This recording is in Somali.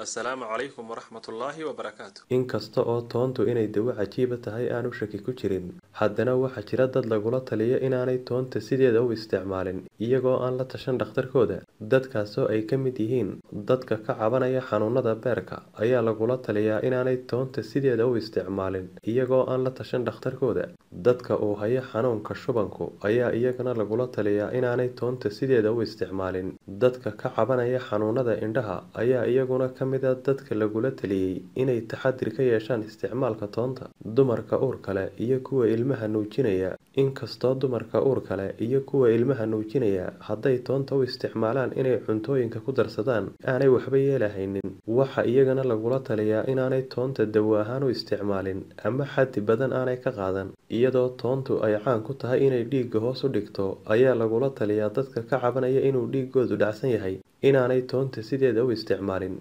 Assalaamu calaykum waraxmatullaahi wabarakaatu. Inkasta oo toontu inay dawo cajiiba tahay aanu shaki ku jirin, haddana waxaa jira dad lagula taliyo inaanay toonta sideeda u isticmaalin iyagoo aan la tashan dhakhtarkooda. Dadkaasoo ay ka mid yihiin dadka ka cabanaya xanuunada beerka ayaa lagula taliyaa inaanay toonta sideeda u isticmaalin iyagoo aan la tashan dhakhtarkooda. Dadka uu hayo xanuunka shubanku ayaa iyagana lagula taliyaa inaanay toonta sideeda u isticmaalin. Dadka ka cabanaya xanuunada indhaha ayaa iyaguna ka mid ah dadka lagula taliyay inay taxadir ka yeeshaan isticmaalka toonta. Dumarka uurka leh iyo kuwa ilmaha nuujinaya. Inkastoo dumarka uurka leh iyo kuwa ilmaha nuujinaya hadday toonta u isticmaalaan inay cuntooyinka ku darsadaan aanay waxba yeelahaynin, waxa iyagana lagula taliyaa inaanay toonta dawo ahaan u isticmaalin ama xaddi badan aanay ka qaadan. Iyadoo toontu ay caan ku tahay inay dhiigga hoos u dhigto, ayaa lagula taliyaa dadka ka cabanaya inuu dhiigoodu dhacsan yahay inaanay toonta sideeda u isticmaalin.